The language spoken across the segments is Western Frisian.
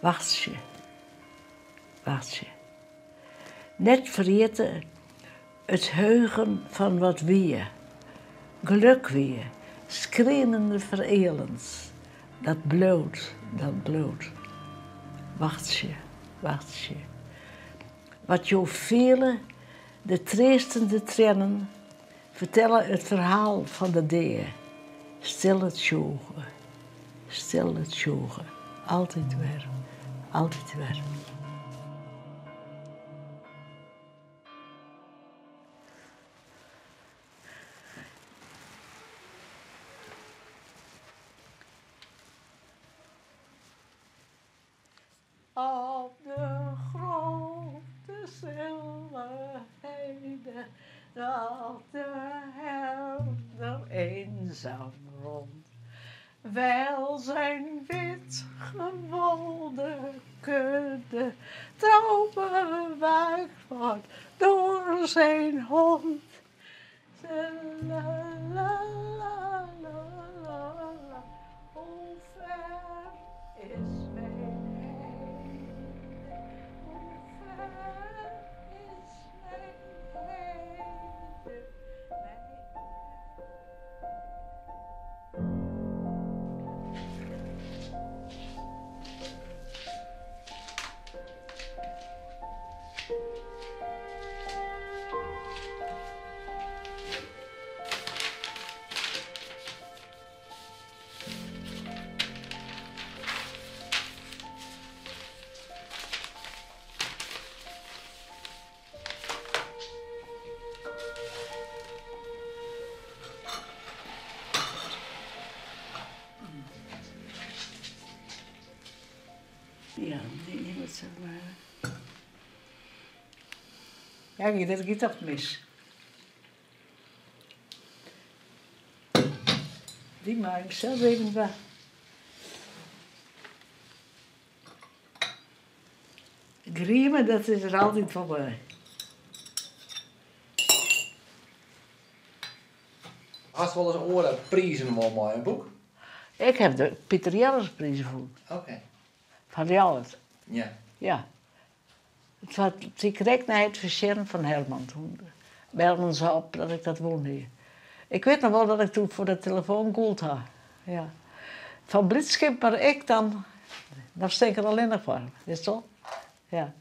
Wachtsje, wachtsje. Net ferjitte it heugen fan wat wie, geluk wie, skrinende ferealens. Dat bliuwt, dat bliuwt. Wachtsje, wachtsje. Wat jo fiele, de treastende triennen, fertelle it ferhaal fan de dea. Stille tsjûge, stille tsjûge, altyd wer, altyd wer. Op de grote stille heide dwaalt de herder eenzaam rond. Wijl zijn wit gewolde kudde trouw bewaakt wordt door zijn hond. Hoe ver is mijn heide? Hoe ver is mijn heide? Ja, dy moat sa mar. Ja, dat giet toch mis. Dy mei ik sels even dwaan. Grieme, dat is der altyd wol by. Hast wolris oare prizen wûn mei in boek? Ik haw de Piter Jellespriis wûn. Oké. Fan Ljouwert. Ja. Ja. It waard krekt nei it ferstjerren fan Herman. Toen bellen se op dat ik dat wûn hie. Ik wit noch wol dat ik toen foar de telefoan gûld ha. Ja. Fan blydskip, mar ek dan, dan stean ik der allinnich foar, witst wol? Ja.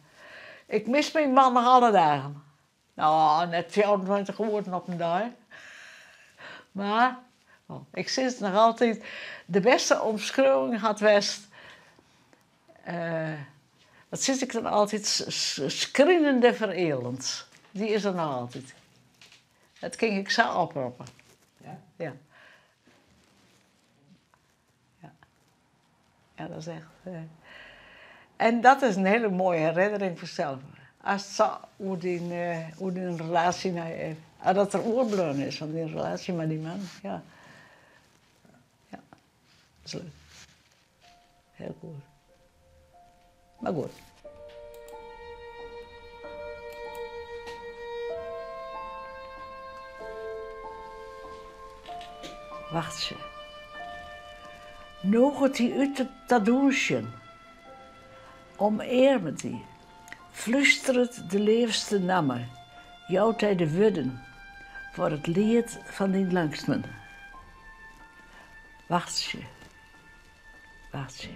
Ik mis myn man noch alle dagen. No, net 24 oeren op in dei. Mar ik sis noch altyd, de bêste omskriuwing hat west, wat sis ik dan altyd, skrinende ferealens. Dy is der noch altyd. Dat kin ik sa oproppe. Ja? Ja. Ja. Ja, dat is echt. En dat is in hiele moaie herinnering fansels. Ast sa oer dyn, oer dyn relaasje nei, dat der oerbleaun is fan dyn relaasje mei dyn man. Ja. Ja, dat is leuk. Hiel goed. Mar goed. Wachtsje. Nûget dy út ta dûnsjen. Omearmet dy. Flústeret de leafste namme. Jout dy de wurden foar it liet fan dyn langstmen. Wachtsje. Wachtsje.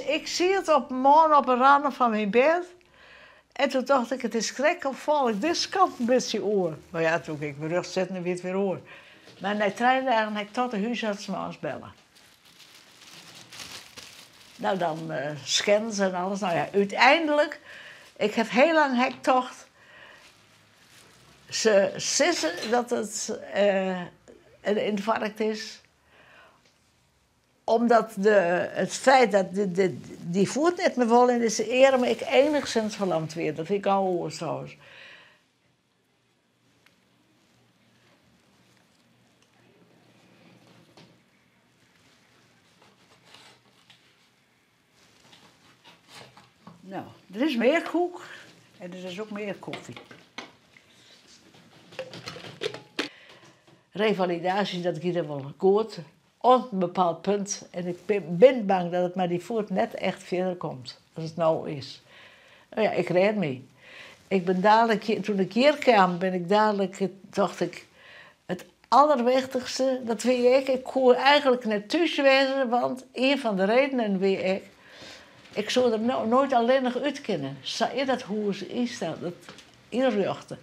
Ik siet op in moarn op 'e râne fan myn bêd en toen tocht ik, it is krekt of fal ik dizze kant in bytsje oer. Mar ja, toen gie ik wer rjocht sitten en wie it wer oer. Mar nei trije dagen ha ik toch de húsarts moarns belle. No, dan scans en alles. No ja, úteinlik, ik haw hiel lang ha ik tocht, se sizze dat it in ynfarkt is. Omdat de, it feit dat dy foet net mear wol en dizze earm ek enigsins ferlamd wie. Dat wie ik al oer trouwens. No, der is mear koek en der is ek mear kofje. Revalidaasje, dat giet der wol goed. Oant in bepaald punt. En ik bin bang dat it mei dy foet net echt fierder komt as it no is. No ja, ik rêd my. Ik bin dalik, toen ik hjir kaam, bin ik dalik, tocht ik, it alderwichtichste, dat wie ek, ik koe eigenlik net thús wêze, want ien fan de redenen wie ek, ik soe der no noait allinnich út kinne. Sa is dat hûs ynsteld, dat ynrjochte.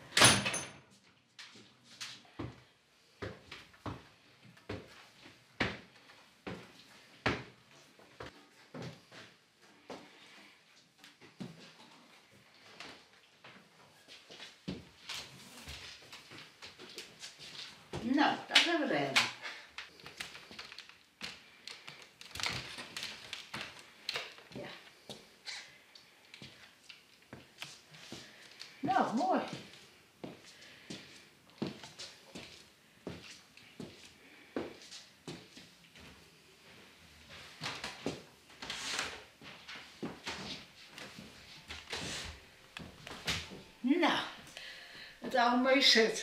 No, dat ha we rêden. Ja. No, moai. No, it ôf mei sit.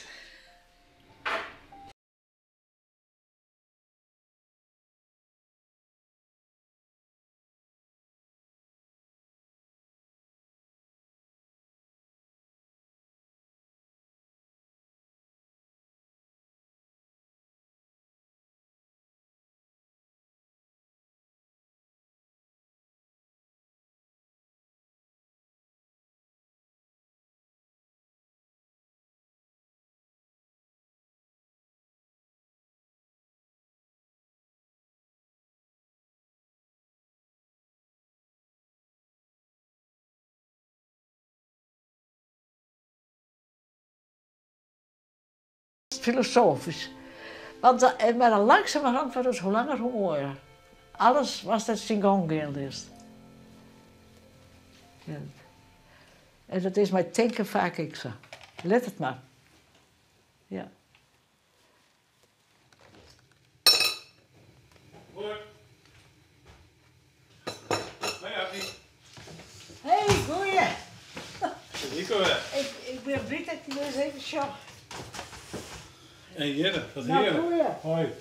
Filosofysk. Want mar dan langsumerhand wurdt it hoe langer hoe moaier. Alles watst net syn gong gean litst. En dat is mei tinken faak ek sa. Lit it mar. Ja. Hoi. Hoi Appie. Hey, goeie. Nico wer. Ik bin bliid dat ik dy ris even sjoch. En hjirre, wat hearlik. No, goeie. Hoi.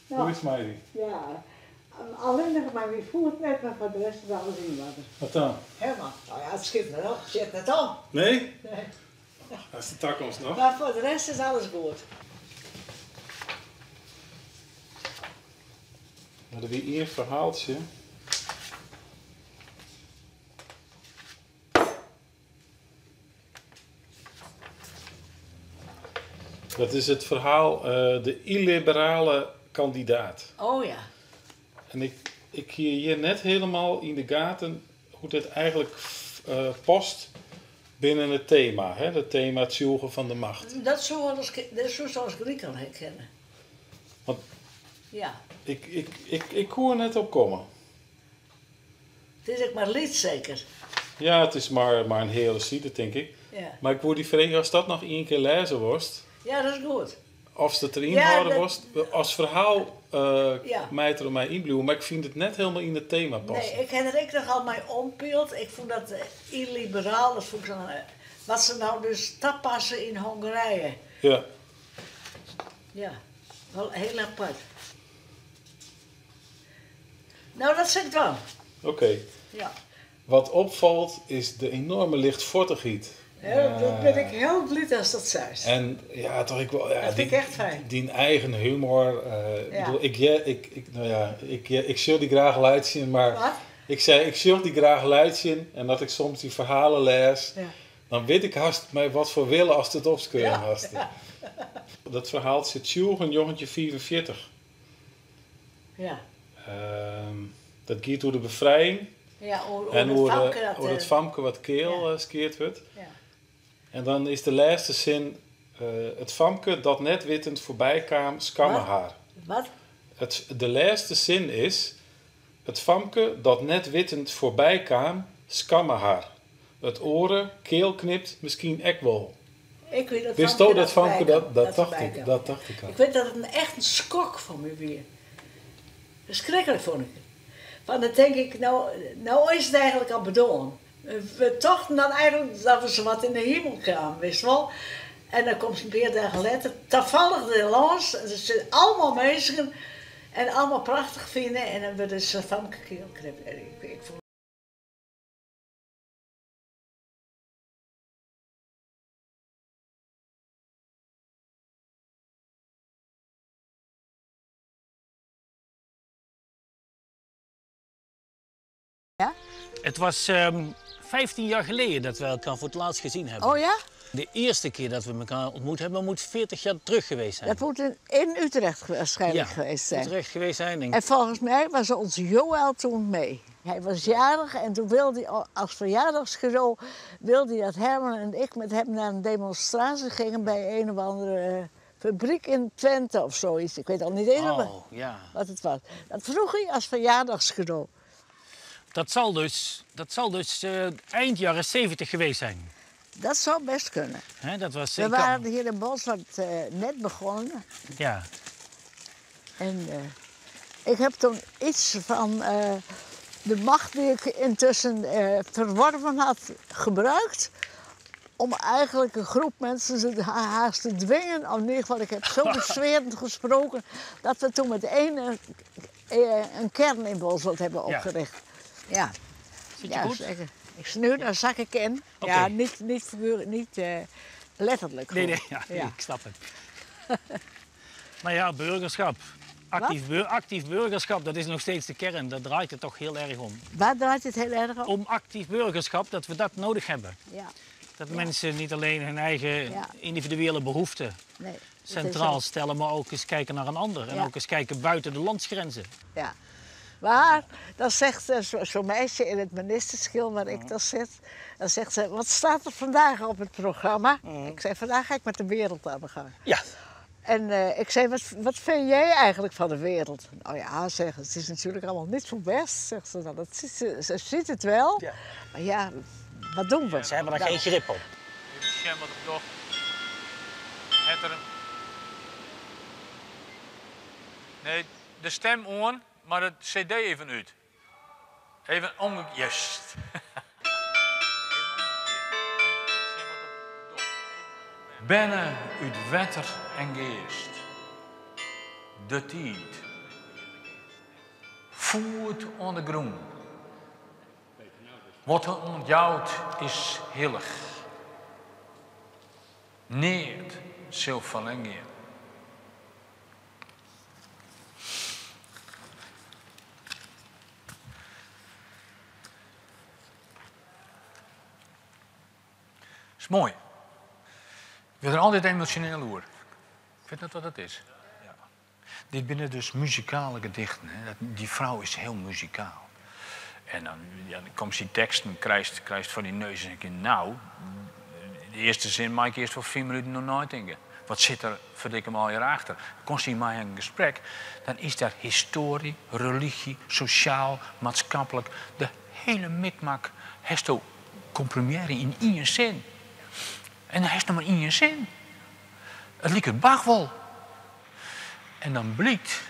Hoe is it mei dy? Ja, allinnich mei myn foet net, mar foar de rest is alles yn oarder. Wat dan? Helemaal. No ja, it skit net op, sjit net op. Nee? Nee. Dat is de takomst noch. Mar foar de rest is alles goed. Mar der wie ien ferhaaltsje. Dat is it ferhaal De ylliberale kandidaat. Oh ja. En ik, ik hie hjir net hielendal yn de gaten hoe't dit eigenlik past binnen it tema, hè, it tema tsjûge fan de macht. Dat soe wolris, dat soe soms gelyk al herkenne. Want Ja. ik, ik, ik, ik koe er net op komme. It is ek mar lyts seker? Ja, it is mar, mar in heale side, tink ik. Ja. Mar ik woe dy freegje ast dat noch ien kear lêze wolst. Ja, dat is goed. Oftst it deryn Ja, hâlde dat wolst. As ferhaal Ja. mei it der om my yn bliuwe, mar ik fyn it net hielendal yn it tema passen. Nee, ik ha der ek nochal mei ompield. Ik fûn dat ylliberaal, dat fûn ik sa'n, wat se no dus tapasse yn Hongarije. Ja. Ja, wol hiel apart. No, dat sil ik dwaan. Oké. Ja. Wat opfalt is de enorme lichtfuottichheid. Ja, dat bin ik hiel bliid ast dat seist. En ja, toch ik wol. Ja, Dat fyn ik echt fijn. Dyn eigen humor. Ik Ja. bedoel, ik, hear- ik, ik, no ja, ik, hear- ik sil dy graach laitsjen, mar Wat? ik sei, ik sjoch dy graach laitsjen en dat ik soms dy ferhalen lês, Ja. dan wit ik hast mei wat foar wille ast it opskreaun Ja. hast. Dat ferhaaltsje Tsjûgen 1945. Ja. Dat giet oer de befrijing. Ja, oer, oer En it oer, famke dat, oer it famke wat keal ja. skeard wurdt. Ja. En dan is de lêste sin, It famke dat net wittend foarby kaam, skamme Wat? har. Wat? It, de lêste sin is, It famke dat net wittend foarby kaam, skamme har. It oare, keal knipt, miskien ek wol. Ik weet dat Witsto famke dat dat famke voorbij dat, kwam, dat dat dacht voorbij ik, kwam. dat dacht ik al. Ik weet dat it in echt in skok foar my wie. Ferskriklik fûn ik it. Want dan tink ik, no, no is it eigenlik al bedoarn. We tochten dan eigenlik dat we sawat yn de himel kamen, witst wol. En dan komst in pear dagen letter tafallich der lâns en der sitte allegear minsken. En allemaal prachtich fine en dan wurde se famke kealknipt. En ik fûn Het was 15 jaar geleden dat we elkaar voor het laatst gezien hebben. Oh ja? De eerste keer dat we elkaar ontmoet hebben, moet 40 jaar terug geweest zijn. Dat moet in Utrecht waarschijnlijk geweest zijn. Utrecht geweest zijn. En volgens mij was onze Joël toen mee. Hij was jarig en toen wilde hij als verjaardagscadeau wilde hij dat Herman en ik met hem naar een demonstratie gingen bij een of andere fabriek in Twente of zoiets. Ik weet al niet eens Oh, ja. wat het was. Dat vroeg hij als verjaardagscadeau. Dat zal dus eind jaren 70 geweest zijn. Dat zou best kunnen. Hè, dat was, We ik kan waren hier in Bolsward net begonnen. Ja. En ik heb toen iets van de macht die ik intussen verworven had gebruikt om eigenlijk een groep mensen haast te dwingen. Of in ieder geval, ik heb zo bezwerend gesproken dat we toen met één een kern in Bolsward hebben opgericht. Ja. Zit je Ja, goed? zeker. Ik nu, dan zak ik in. Oké. Ja, niet figuurlijk, niet letterlijk. Nee, nee, gewoon. ja, Ja. ik snap het. Maar ja, burgerschap. Actief burgerschap, dat is nog steeds de kern. Daar draait het toch heel erg om. Waar draait het heel erg om? Om actief burgerschap, dat we dat nodig hebben. Ja. Dat mensen niet alleen hun eigen Ja. individuele behoeften Nee, dat is centraal zo. stellen, maar ook eens kijken naar een ander. En Ja. ook eens kijken buiten de landsgrenzen. Ja. Maar dan zegt zo'n meisje in het ministerschil waar ik dan zit, dan zegt ze, wat staat er vandaag op het programma? Ik zei, vandaag ga ik met de wereld aan de gang. Ja. En ik zei, wat vind jij eigenlijk van de wereld? Nou ja, zegt ze, het is natuurlijk allemaal niet zo best, zegt ze dan. Dat ziet ze, ze ziet het wel, Ja. maar ja, wat doen we? Ze hebben daar geen grip op. Even sjen wat het docht. Het er een... Nee, de stem on, maar de cd even uit. Even omgekeerd. Juist. Benne uit wetter en geest. De tijd. Voet aan de groen. Wat er ontjouwt is hillig. Neert zil verlengen. Is mooi. Ik word er altijd emotioneel over. Ik weet net wat dat is. Ja. Dit binnen dus muzikale gedichten. Hè. Die vrouw is heel muzikaal. En dan komt die tekst en krijgt van die neus en ik denk, nou, de eerste zin maak ik eerst voor 4 minuten nog nooit denken. Wat zit er verdikke me al hier achter? Komt ze mij in een gesprek, dan is daar historie, religie, sociaal, maatschappelijk. De hele mikmak heeft ook comprimeren in één zin. En hij is nog maar één zin. Het liep het Bach wel. En dan blijkt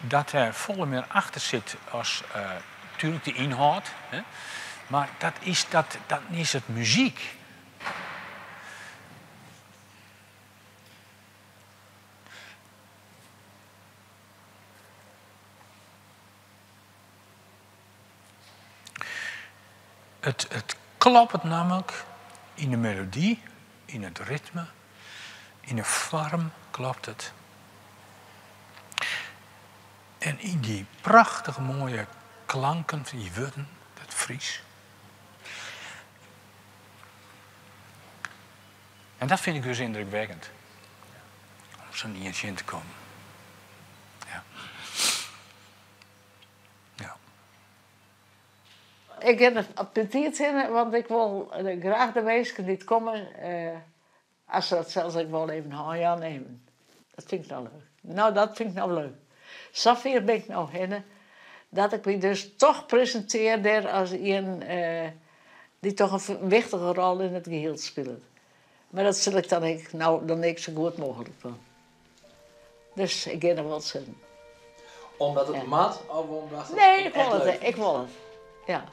dat er volle meer achter zit als natuurlijk de inhoud. Hè? Maar dat is het muziek. Het klopt namelijk in de melodie, in het ritme, in de vorm klopt het. En in die prachtige mooie klanken van die woorden, dat Fries. En dat vind ik dus indrukwekkend. Om zo'n eentje in te komen. Ja. Ja. Ik heb het appetit in, want ik wil graag de mensen die komen, als ze dat zelfs, ik wil even een handje nemen. Dat vind ik nou leuk. Nou, dat vind ik nou leuk. Zover ben ik nou heen, dat ik me dus toch presenteer daar als een die toch een wichtige rol in het geheel speelt. Maar dat zal ik dan, ik, nou, dan ik zo goed mogelijk van. Dus ik ga er wel zin. Omdat het Ja. mat of omdat het Nee, ik echt wil het. leuk Ik wil het. Ja.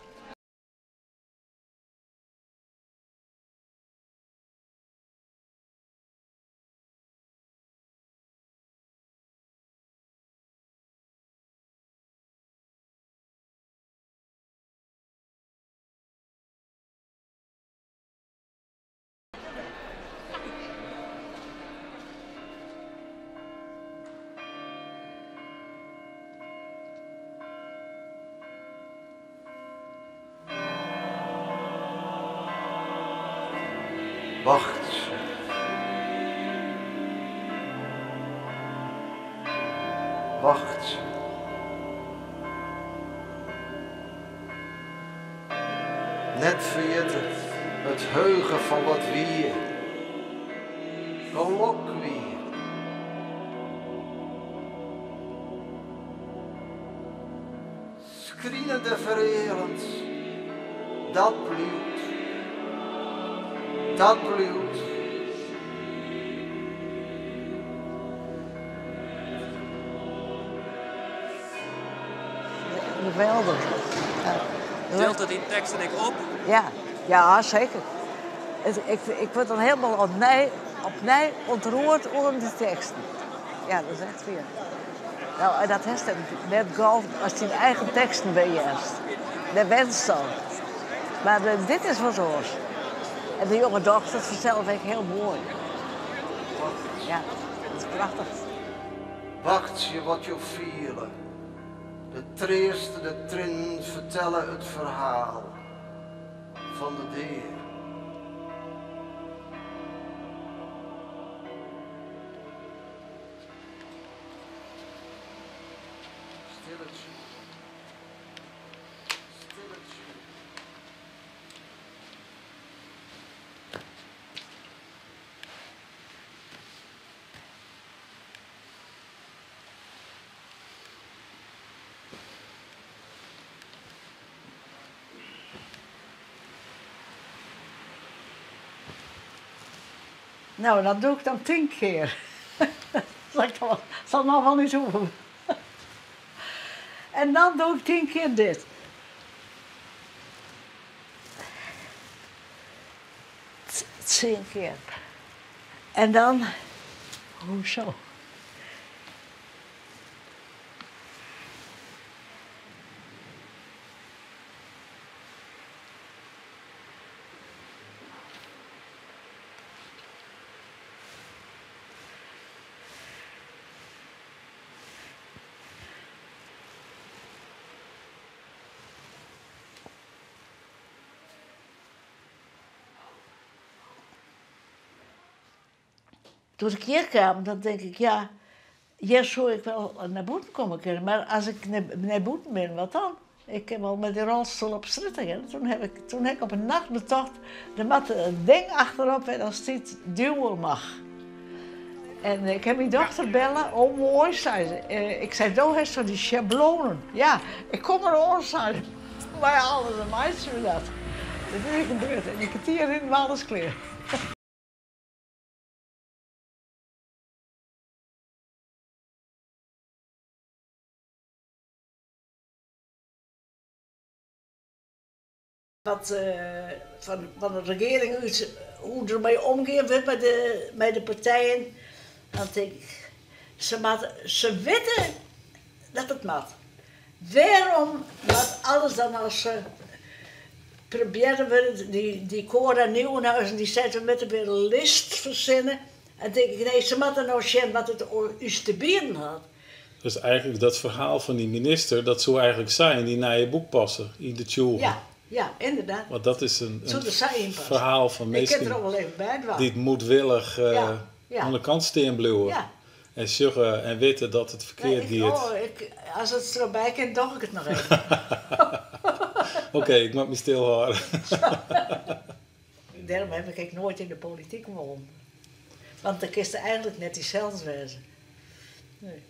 Wachtsje. Net ferjitte it heuge fan wat wie. Gelok wie. Skrinende ferealens, dat bliuwt, dat bliuwt. Geweldich. Tilt it dyn teksten ek op? Ja, ja seker. Ik, ik wurd dan hielendal opnij, opnij ûntroerd oer de teksten. Ja, dat is echt wier. No, en dat hast net gau ast dyn eigen teksten wer hearst. Dêr wenst dan. Mar dit is wat oars. En de jonge dochter fertelt ek hiel moai. Ja, dat is prachtich. Wachtsje wat jo fiele. De treastende triennen fertelle it ferhaal fan de dea. Stilletsje. Stilletsje. No, dat doch ik dan tien kear. Dat sil noch wol net hoege. En dan doch ik tien kear dit. Tsien kear. En dan, hoezo? Doe't ik hjir kaam, dan tink ik, ja, hjir soe ik wol nei bûten komme kinne, mar as ik nei bûten bin, wat dan? Ik kin wol mei dy rolstoel op strjitte gean. Toen ha ik, toen ha ik op in nacht betocht, der moat in ding achterop en dan stiet duwe mag. En ik ha myn dochter belle, oh moai, sei se. Ik sei, do hast fan dy sjabloanen. Ja, ik kom der oan, sei se. Mei alles, dan meitsje we dat. Dat is gebeurd. En in kertier hiene we alles klear. Wat fan de regearing út hoe't der mei omgean wurdt mei de partijen, dan tink ik, se moatte, se witte dat it moat. Wêrom moat alles dan as se probearre wurde, dy Cora Nieuwenhuizen dy seit we moatte wer in list fersinne, dan tink ik nee, se moatte no sjen wat it ús te bieden hat. Dus eigentlik dat ferhaal fan dy minister, dat soe eigentlik sa yn dyn nije boek passe, yn De Tsjûgen. Ja, ja, ynderdaad. Want dat is in Soe der sa yn passe. ferhaal fan Ik kin minsken der al wol even by dwaan. dy't moedwillich Ja, ja. oan de kant stean bliuwe. Ja. En sjogge en witte dat it ferkeard Nee, ik, giet. oh, ik, as it derby kin, doch ik it noch even. Oké, ik moat my stilhâlde. Dêrom haw ik ek noait yn de polityk wollen. Want dan kinst eigentlik net dysels wêze. Nee.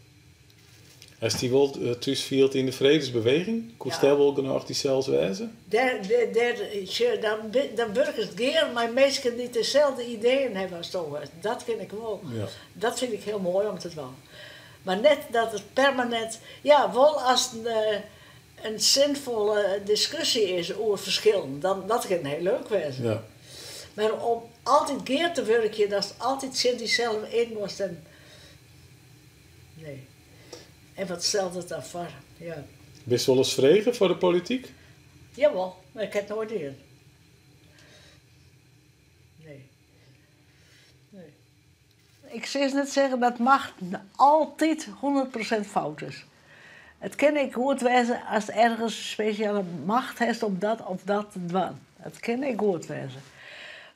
Hast dy wol thús field yn de fredesbeweging? Koest Ja. dêr wol genôch dysels wêze? Dêr, dêr, dêr, sjoch, dan, dan wurkest gear mei minsken dy't deselde ideeën hawwe as do. Dat kin ik wol. Ja. Dat fyn ik hiel moai om te dwaan. Mar net dat it permanint. Ja, wol as it in sinfolle diskusje is oer ferskillen, dan dat kin hiel leuk wêze. Ja. Mar om altyd gear te wurkjen, datst altyd tsjin dysels yn moatst en nee. En wat stelt it dan foar? Ja. Bist wolris frege foar de polityk? Jawol, mar ik ha it noait dien. Nee. Nee. Ik sis net sizze dat macht altyd 100% fout is. It kin ek goed wêze ast ergens spesjale macht hast om dat of dat te dwaan. It kin ek goed wêze.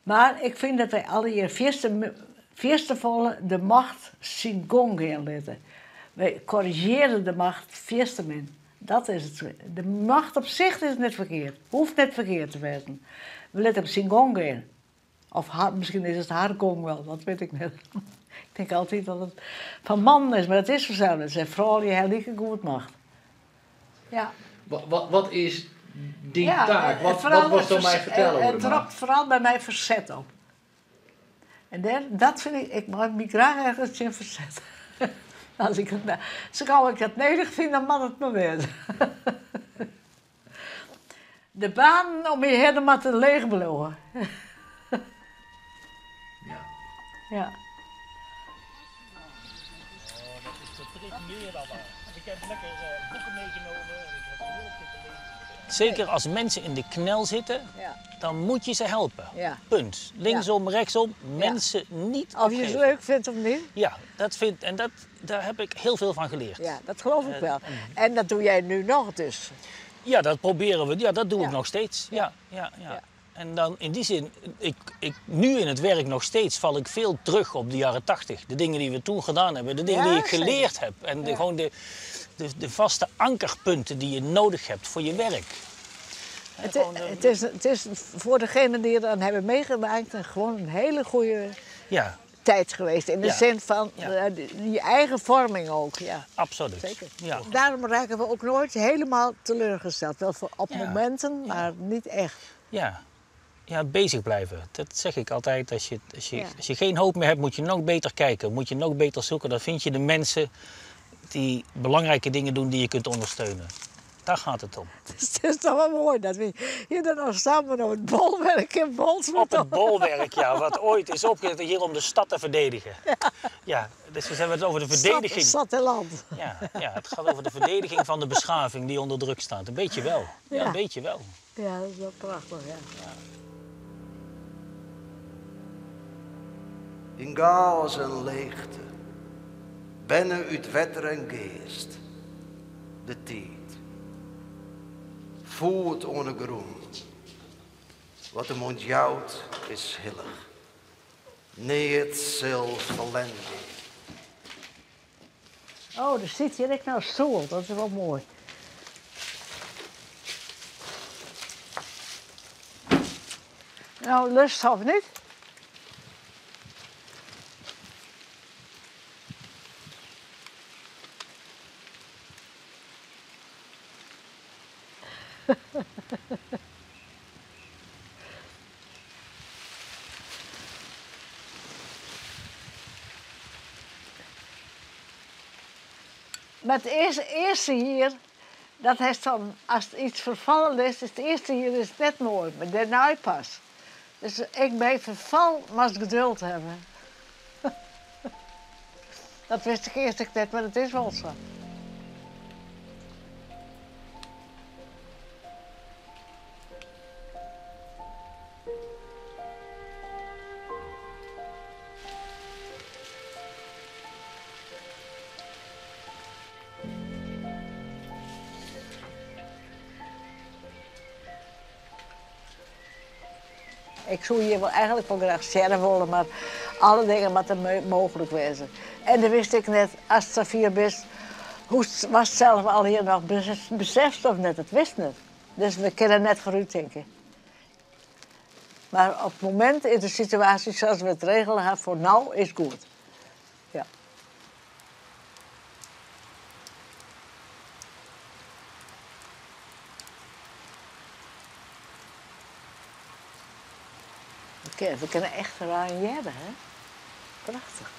Mar ik fyn dat wy allegear fierste, fierste folle de macht syn gong gean litte. Wy korrizjearje de macht fierste min. Dat is it. De macht op sich is net ferkeard. Hoecht net ferkeard te wêzen. We litte him syn gong gean. Of har, miskien is it har gong wel, dat wit ik net. Ik tink altyd dat it fan mannen is, mar dat is fansels net. Zijn froulju ha likegoed macht. Ja. Wat is dyn taak? Wat wolsto my fertelle oer de macht? It ropt foaral by my ferset op. En dêr, dat fyn ik, ik mei my graach ergens tsjin fersette. As ik it, sa gau ik dat nedich fyn, dan moat it mar wêze. De banen om my hinne moatte leech bliuwe. Ja. Ja. Zeker als mensen in de knel zitten, dan moet je ze helpen. Punt. Linksom, rechtsom, mensen niet Of je het leuk vindt of niet? Ja, dat vind, en dat, daar heb ik heel veel van geleerd. Ja, dat geloof ik wel. En dat doe jij nu nog dus? Ja, dat proberen we. Ja, dat doe ik nog steeds. Ja, ja, ja. En dan in die zin, ik, ik, nu in het werk nog steeds val ik veel terug op de jaren 80. De dingen die we toen gedaan hebben, de dingen die ik geleerd heb. En de, gewoon de vaste ankerpunten die je nodig hebt voor je werk. Het is voor degenen die er aan hebben meegemaakt een, gewoon een hele goede ja. tijd geweest. In de zin van je eigen vorming ook. Ja. Absoluut. Zeker. Ja. Daarom raken we ook nooit helemaal teleurgesteld. Wel voor, op momenten, maar niet echt. Ja. Ja, bezig blijven. Dat zeg ik altijd. Als je geen hoop meer hebt, moet je nog beter kijken. Moet je nog beter zoeken. Dan vind je de mensen die belangrijke dingen doen die je kunt ondersteunen. Daar gaat het om. Het is toch wel mooi dat we hier dan nog samen op het bolwerk in Bolsward. Op het bolwerk, ja. Wat ooit is opgezet hier om de stad te verdedigen. Ja, dus we hebben het over de verdediging. Stad, stad en land. Ja, het gaat over de verdediging van de beschaving die onder druk staat. Een beetje wel. Ja, een beetje wel. Ja, dat is wel prachtig, ja. Ja. Yn chaos en leechte, berne út wetter en geast, de tiid. Foet oan 'e grûn. Wat him ûntjout is hillich. Neat sil ferlern gean. Oh, der sit hjir ek noch in stoel. Dat is wol moai. No, lust of net? Mar it earste jier, dat hast dan, as yts ferfallen is, is it earste jier is it net moai, mar dêrnei pas. Dus ik by ferfal moatst geduld hawwe. Dat wist ik earst ek net, mar it is wol sa. Ik soe hjir wol eigenlik wol graach stjerre wolle, mar alle dingen moatte mooglik wêze. En dan wist ik net, ast safier bist, hoe watst sels allegear noch besefst of net, dat wist net. Dus we kinne net foarút tinke. Mar op it momint is de situaasje sa as we it regele hawwe foar no is goed. Ja. We kinne echt rein hearre, hè? Prachtich.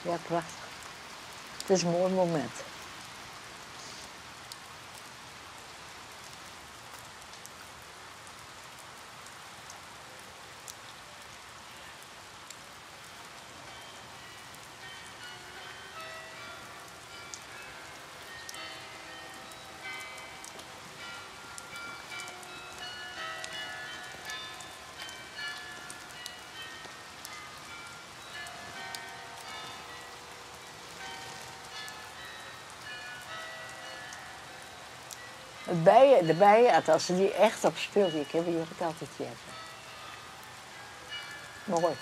Ja, prachtich. It is in moai momint. Het bijen, de bijen, als ze die echt op speelt, die hebben hier ook altijd jetten. Mooi.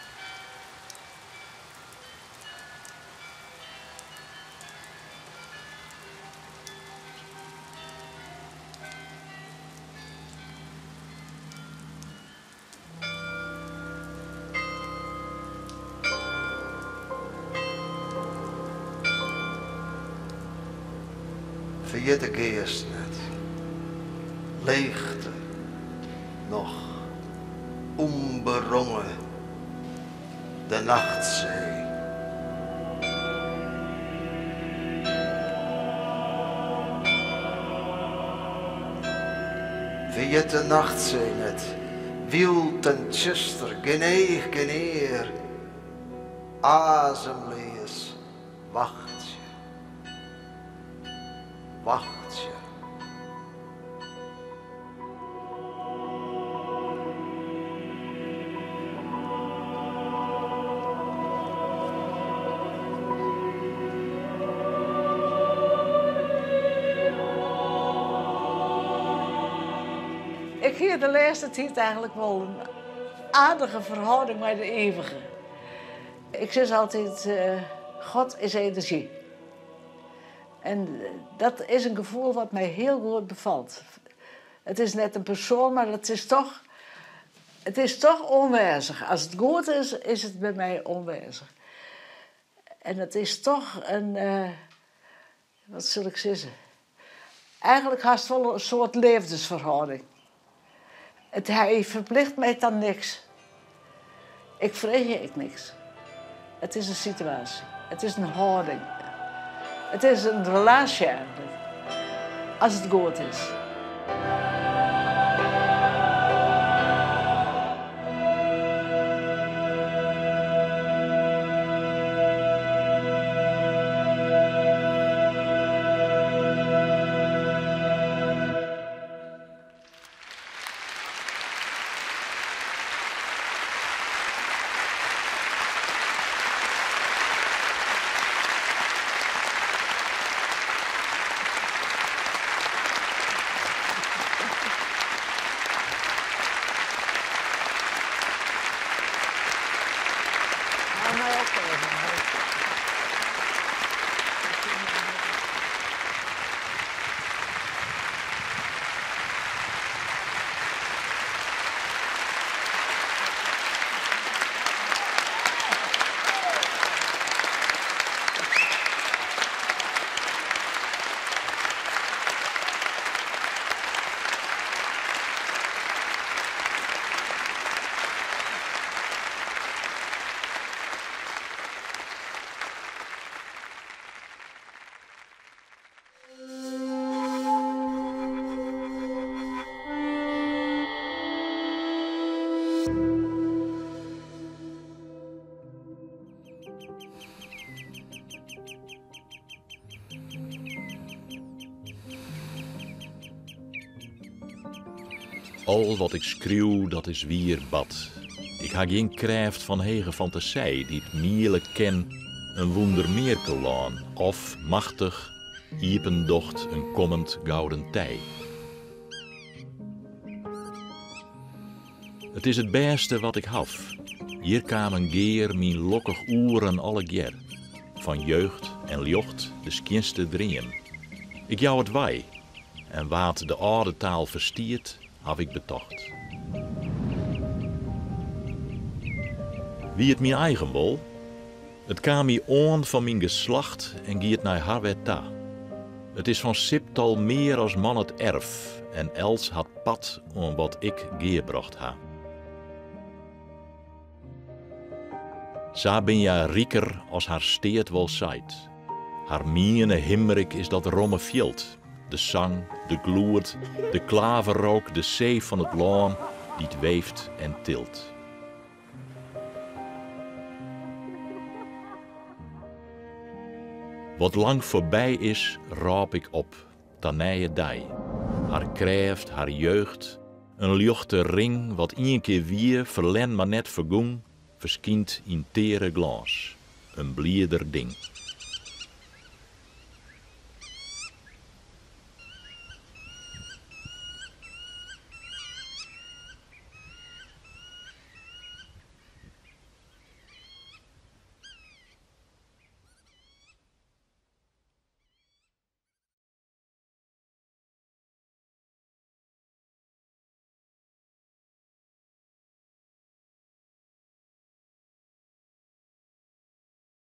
Ferjit de geast net. Leechte noch ûnberongen de nachtsee. Ferjit de nachtsee net, wyld en tsjuster, gjin each, gjin ear, azemleas wachtsje, wachtsje. Ik hie de lêste tiid eigenlik wol in aardige ferhâlding mei de ivige. Ik sis altyd, God is enerzjy. En dat is in gefoel wat my hiel goed befalt. It is net in persoan, mar it is toch, it is toch oanwêzich. As it goed is, is it by my oanwêzich. En it is toch in, wat sil ik sizze, eigenlik hast wol in soart leafdesferhâlding. It, hy ferplicht my ta niks. Ik freegje ek niks. It is in situaasje. It is in hâlding. It is in relaasje eigenlik. As it goed is. Al wat ik skriuw, dat is wier bard. Ik ha gjin krêft fan hege fantasij dy't miele kin in wûndermearkelân of, machtich, iependocht in kommend gouden tij. It is it bêste wat ik haw. Hjir kamen gear myn lokkich oeren allegear. Fan jeugd en ljocht de skjinste dream. Ik jou it wei. En wa't de âlde taal ferstiet, haw ik betocht. Wie it myn eigen wol? It kaam my oan fan myn geslacht en giet nei har wer ta. It is fan sibtal mear as man it erf en elts hat part oan wat ik gearbrocht ha. Sa bin hja riker as har steat wol seit. Har miene himrik is dat romme fjild, de sang, de gloed, de klaverrook, de see fan it lân dy't weeft en tilt. Wat lang foarby is, rôp ik op ta nije dei. Har krêft, har jeugd, in ljochte ring wat ien kear wie, ferlern mar net fergûn, ferskynt yn teare glâns. In blieder ding.